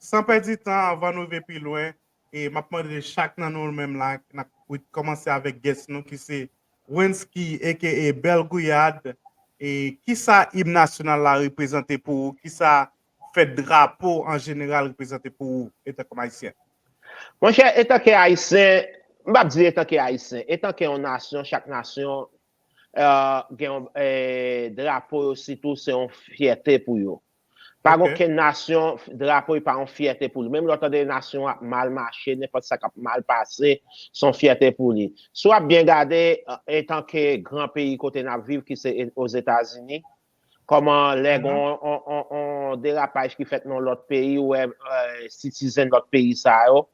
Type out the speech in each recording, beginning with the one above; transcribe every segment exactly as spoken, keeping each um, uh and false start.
San pèdi tan, anvan nou rive pi lwen, e m ap mande chak nan nou menm la, n ap kòmanse avèk guest nou ki se Wensky, aka Bèl Gouyad. E kisa im nasyonal la reprezante pou ou? Kisa fèt drapo an jeneral reprezante pou ou etan kòm Ayisyen? Monchè, etanke Ayisyen, m p ap di etanke Ayisyen, etanke yon nasyon, chak nasyon gen drapo yo sitou se yon fyète pou yo. Pa gen okenn nasyon, drapo li pa yon fyète pou li. Menm lè w tande nasyon ap mal mache, nenpòt sa k ap mal pase, se yon fyète pou li. Si w ap byen gade, etanke gran peyi kote n ap viv, ki se Ozetazini, kòman lè gen yon derapaj ki fèt nan lòt peyi, ou wè sitizen lòt peyi sa yo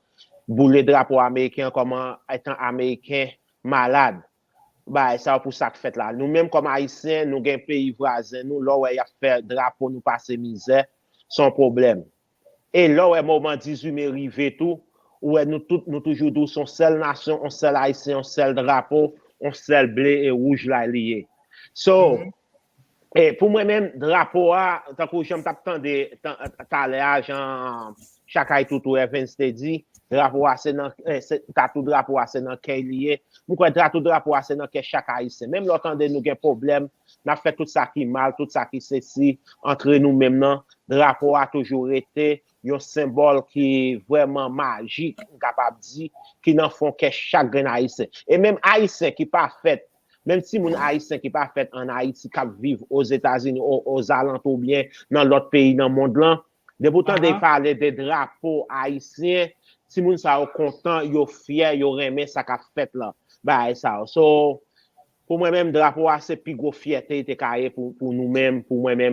boule drapo ameriken an kòman etan ameriken malad. Bagay sa yo pou sa k fèt la. Nou menm kòm Ayisyen, nou gen peyi vwazen nou, lè w wè y ap fè drapo nou pase mizè, se yon pwoblèm. E lè w wè moman dizuit me rive tou, ou wè nou tout, nou toujou di w se yon sèl nasyon, yon sèl Ayisyen, yon sèl drapo, yon sèl ble e wouj la li ye. So, e pou mwen menm, drapo a, tankou jan m t ap tande talè a, jan Chakay Toutou Evans te di, drapo a se nan, tatou drapo a se nan kèy li ye. M kwè tatou drapo a se nan kè chak Ayisyen. Menm lè w tande nou gen pwoblèm, n ap fè tout sa ki mal, tout sa ki sesi, antre nou menm nan, drapo a toujou rete yon senbòl ki vrèman majik, m kapab di, ki nan fon kè chak grenn Ayisyen. E menm Ayisyen ki pa fèt, menm timoun Ayisyen ki pa fèt ann Ayiti, k ap viv Ozetazini, ozalantou oubyen nan lòt peyi nan mond lan, depi w tande pale de drapo ayisyen, timoun sa yo kontan, yo fyè, yo renmen sa k ap fèt la, bagay sa yo. So, pou mwen menm, drapo a se pi gwo fyète li te ka ye pou nou menm, pou mwen menm.